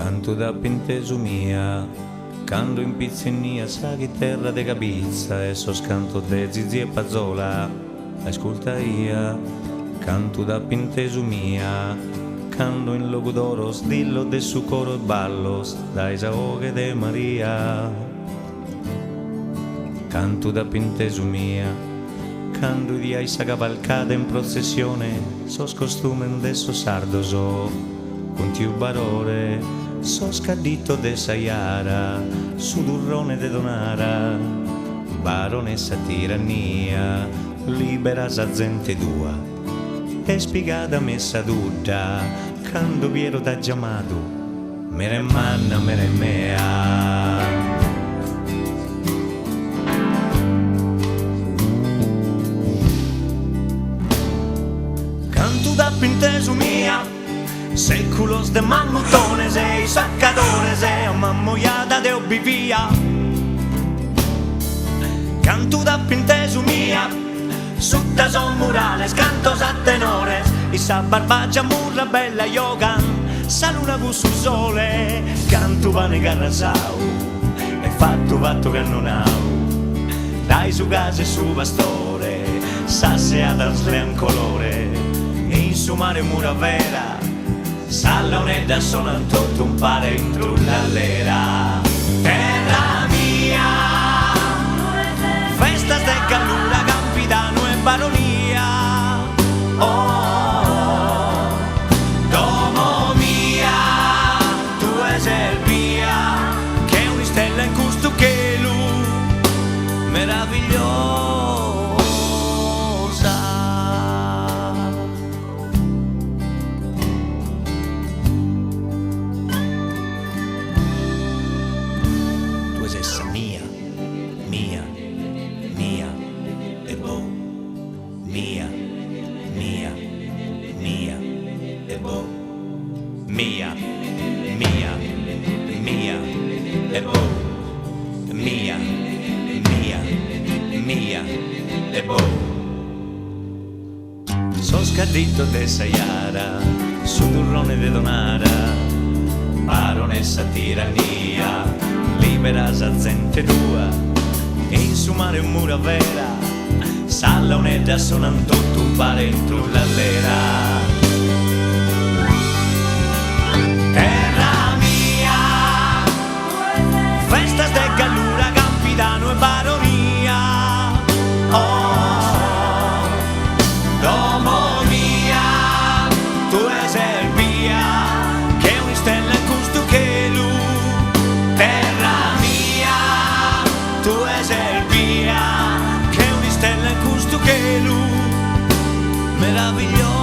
Cantu t'ap'intesu mia, cando in pitzinnia sa chiterra de Cabitza e sos cantos de Zizi e Pazzola aiscultaia. Cantu t'ap'intesu mia, cando in Logudoro dillos de su coro e ballos dae sa 'oghe de Maria. Cantu t'ap'intesu mia, cando 'idia sa cavalcada in protzessione sos costumes de sos sardos cun tiu Barore, sos cadditos de sa Jara, su turrone de Tonara, baronessa tirannia, libera sa zente tua, est pigada a me sa tudda, cando Piero t'at giamadu, mere manna, mere mea. Cantu t'ap'intesu mia, seculos de mammutones e issacadores a Mamoiada deo bi fia. Cantu t'ap'intesu mia, sutta sos murales cantos a tenores, in sa Barbagia murra bella jogan sa luna cun su sole, cantu pane carrasau e fattu fattu cannonau dae su casu 'e su pastore, sas seadas lean colore in su mare Muravera, sas launeddas sonan totu umpare in trullallera. Terra mia, festas de Gallura, Campidanu e Baronia, oh, domo mia, tue ses bia che un'istella in custu chelu meravigliosa. Tue ses sa mia, mia, mia e bo. Mia, mia, mia e bo. Mia, mia, mia e bo. Mia, mia, mia e bo. Sos cadditos de sa Jara, su turrone de Tonara, baronessa tirannia, libera sa zente tua, in su mare Muravera, sas launeddas sonan totu umpare in trullallera. Terra mia, festas de Gallura, Campidanu e Baronia, oh, domo mia, tue ses bia che un'istella in custu chelu, terra mia, tue ses bia che un'istella in custu chelu meravigliosa.